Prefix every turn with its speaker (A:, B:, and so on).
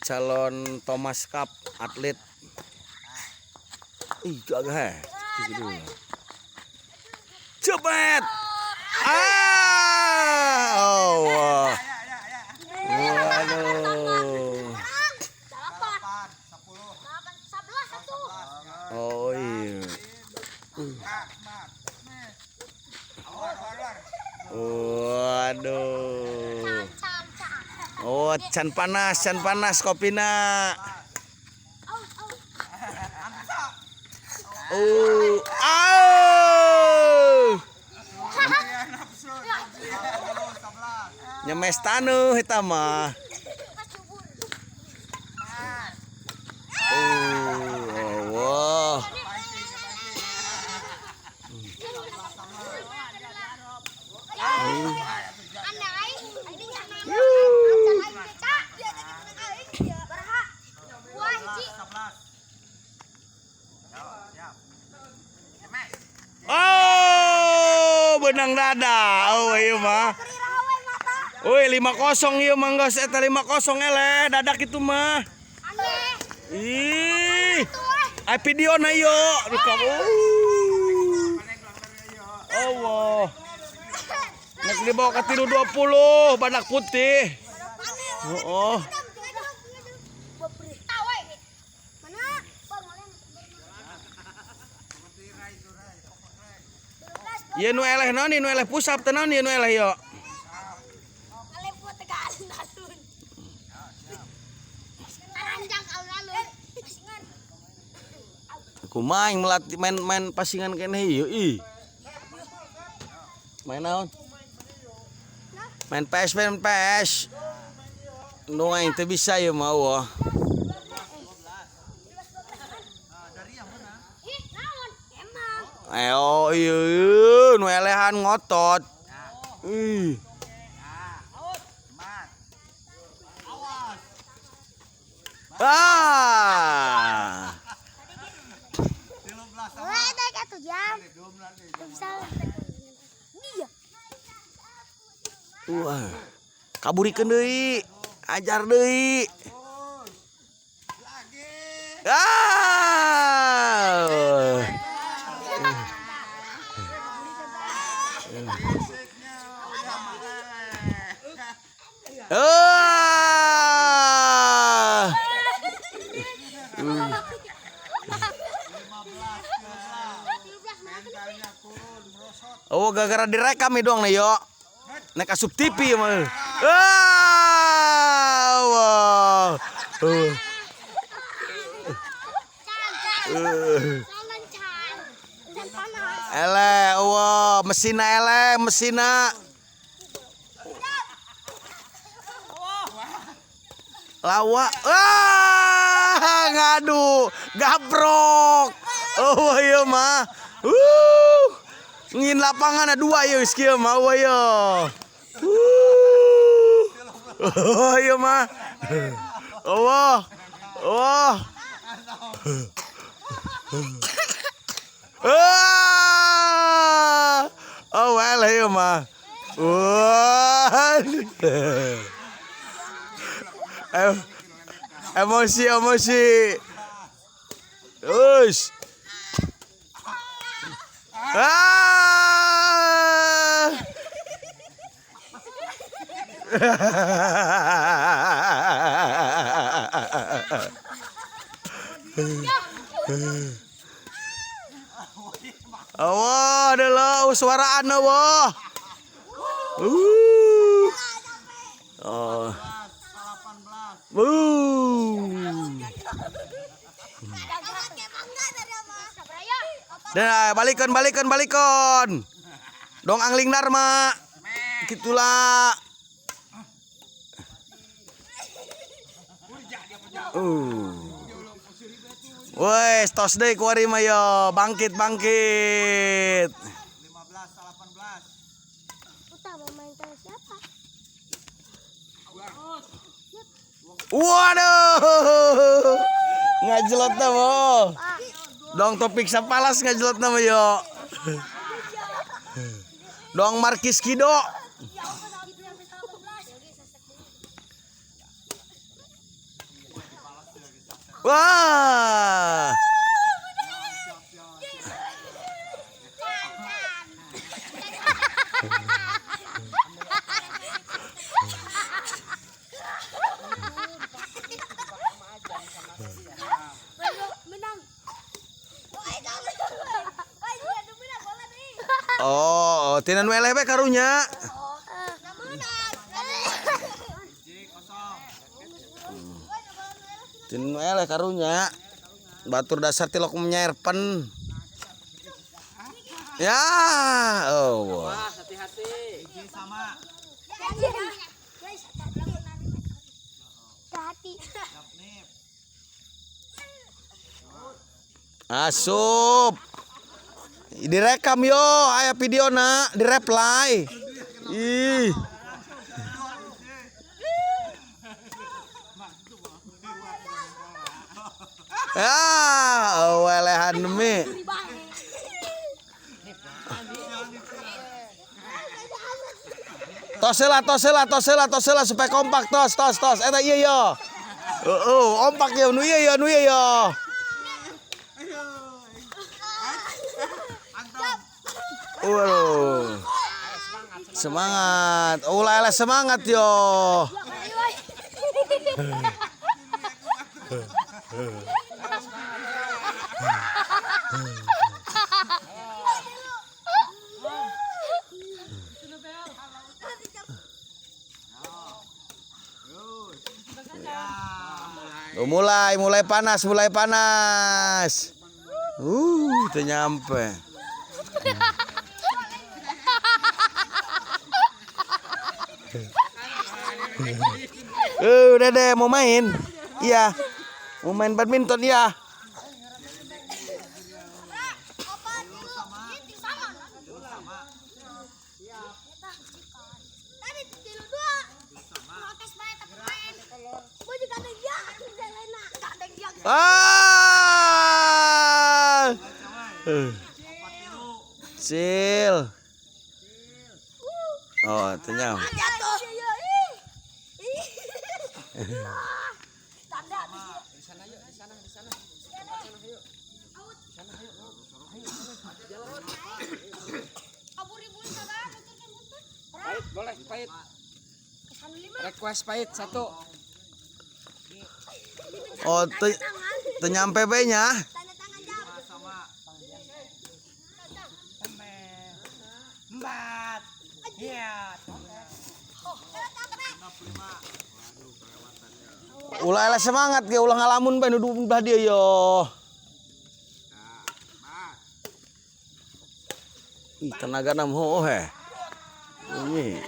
A: Calon Thomas Cup atlet. Ih, gagah. Gitu. Cepet. Ah, oh. Wah. Waduh.
B: 8, 10, 8, 11 satu.
A: Oh iya. Waduh.
B: Can, can.
A: Oh, can panas kopina. Oh, au. Nyemes taneuh eta mah. Oh, wah. Oh, benang dada. Oh, iya mah. Woi, 5-0 ieu mah geus eta 5-0 eleh dadak itu mah. Ih. Ai video na ieu. Oh, Allah. Nek dibawa ke 320 badak putih. Oh. Ieu nu eleh naon, nu eleh pusap teh naon ieu nu eleh yo. Kumaha melatih main-main pasingan keneh ieu ih. Main naon? Main PS, main PS. Nu aing teu bisa ieu mah eueuh. Oh iya, nu elehan ngotot. Ih. Ah. Wah. Kaburikeun deui. Ajar deui. Ah. Ah. Oh, gara-gara direkam nih doang nih yo. Nek asup TV mah. Ah, wow. Ele, wow, mesina ele, mesina. Lawa. Ah, ngadu, gabrok. Oh iya mah. Ngin lapangan ada dua ya geus kieu mah oh iya. Oh iya mah. Allah. Allah. Ah. Oh well iya mah. Wah. Emosi emosi. Ush. Ah. Allah, adalah suara Allah. Oh. Dah, balikan balikan balikan. Dong angling Dharma. Gitulah. Wes, tos deui kuari mah yo, bangkit bangkit.
B: 15 18. Utama main sama siapa?
A: Waduh. Ngajelot na mo. Dong topik sapalas ngajelot na mo yo. Dong Markis Kido. Wah.
B: Menang.
A: Oh, tina nu eleh bae karunya. Tina nu eleh karunya. Batur dasar tilok menyerpen. Ya, oh.
C: Hati-hati. Sama.
B: Hati.
A: Asup. Direkam yo, aya video na, direply. Ih. Ah, welehan demi. Tos heula, tos heula, tos heula, tos heula supaya kompak tos, tos, tos. Eta ieu yo. Heeh, kompak yo, nu ieu yo, nu ieu yo. Waduh. Semangat. Ulah eleh semangat yo. Oh, mulai panas, mulai panas. Teu nyampe. Udah deh, mau main? Iya. Mau main badminton ya? Ah! Cil. Oh, ternyata.
C: Pahit, boleh pahit. Request pahit satu.
A: Oh, nyampe be-nya.
C: Empat. Iya.
A: Ulah eleh semangat ge, ulah ngalamun bae nu belah dia yo. Ih, tenaga nam hooh heh. Ini.